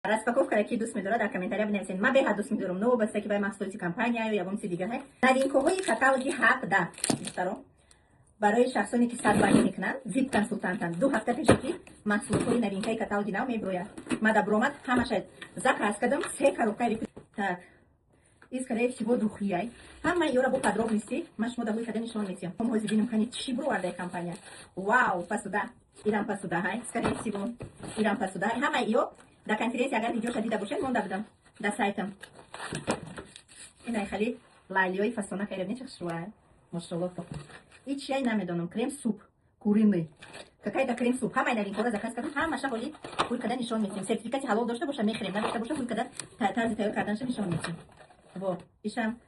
Распаковкара ки дӯст медорад, дар комментария бинависед. Ман беҳад дӯст медорам, новобаста ки вай маҳсулоти компания ё ягон чизи дигар. Новинкаҳои каталоги ҳақда, духтаро, барои шахсоне, ки садбандӣ мекунанд, вип консултантанд, 2 ҳафта пеше ки маҳсулотҳои новинкаи каталоги нав мебирояд. Ма да буромад, ҳамаша заказ кардам, се коробка. Так, и, скорее всего, духияй. Ҳамаи ёра бо подробности ман шумо дар ҳои када нишон метиҳам. Ҳози бинем, кани, чӣ бировардаи компания. Вау, посуда, ирам посуда ҳай, скорее всего, ирам посуда. Ҳамаи ё дар конференсия, агар видеоша дида бошед, монда будам дар сайтам. Инай хали лайлиёи фасона кайра бинед, чӣ машалло. И чиай намедонам, крем суп куриный, какая-то крем суп. Ҳамаи новинкора заказ кардам, ҳамаша ҳоли ҳуй када нишон метиҳем. Сертификати ҳалол дошта боша, мехӯрем, надошта боша, ҳуй када тарзи тайёр карданша нишон метиҳем. Во, ишам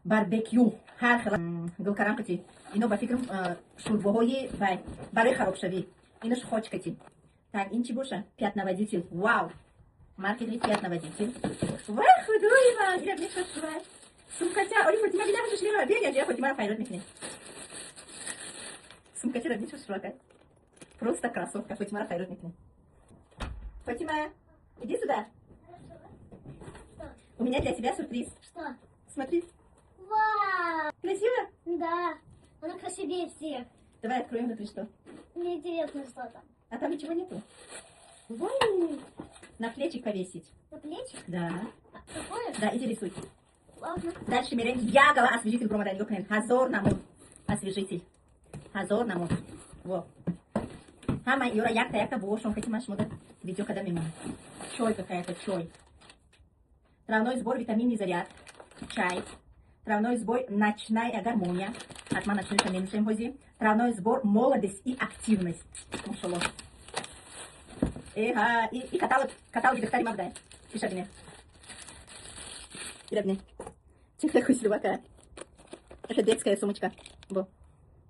барбекю, ҳар хел гулкарам кати. Ино, ба фикрам, шӯрбоҳои вай барои харобшавӣ. Инош хочкати. Так, ин чӣ боша? Пятновыводитель. Вау, маркетри пятновыводитель. Вай, худои ман, ира мешошвай сумкача. Оли Фотима бида хушшлева, биё, я Фотимаро файрод мекунем. Сумкачара мешошвака, просто красотка. Фотимаро файрод мекунем. Фотима, иди сюда. У меня для тебя сюрприз. Что? Смотри. Вау! Красиво? Да. Она красивее всех. Давай откроем внутри что. Мне интересно, что там. А там ничего нету. Вау! На плечик повесить. На плечик? Да. А, какое? Да, иди рисуй. Ладно. Дальше мерем. Ягола освежитель бромада. Нигоҳ, ҳазор намуд освежитель. Ҳазор намуд. Во. Ҳама ёра якта якта бошон хати ман шумода видео када мемонам. Чой какая-то, чой. Травяной сбор, витаминный заряд. Чай. Травяной сбор, ночная гармония. Ҳатман ночной менӯшем ҳози. Травяной сбор, молодость и активность. Машалло. Эха, и каталог, каталоги духтари ма будай. Иша бине. Ира бине. Тихо, хуслювака. Это детская сумочка. Во.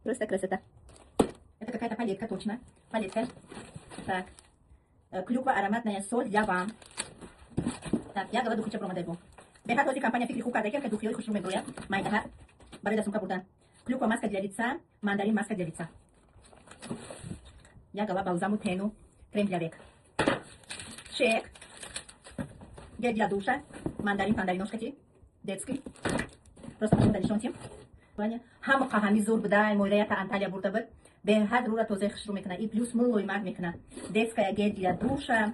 Просто красота. Это какая-то палетка, точно. Палетка. Так. Клюква, ароматная соль для ванн. Так, я говорю, духича промадайбу. Бехат ҳози компания фикри хуб карда, ки духиёи хушрӯ меброяд. Майдаҳа барои дастумка бурдан. Клюква маска для лица, мандарин маска для лица. Я гала балзаму тену, крем для век. Чек. Гель для душа, мандарин пандариношкати, детский. Просто шумо нишон тим. Ҳама қаҳами зур буда, мойра ята Анталия бурда буд. Беҳад рӯра тозаи хушрӯ мекунад. И плюс мулоимак мекунад. Детская гель для душа.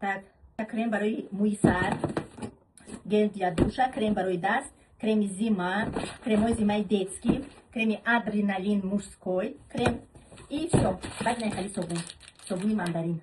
Так, крем барои мӯи сар, гель для душа, крем барои даст, креми зима, кремои зимаи детский, креми адреналин мужской, крем и все. Баъд нахали собун. Собуни мандарин.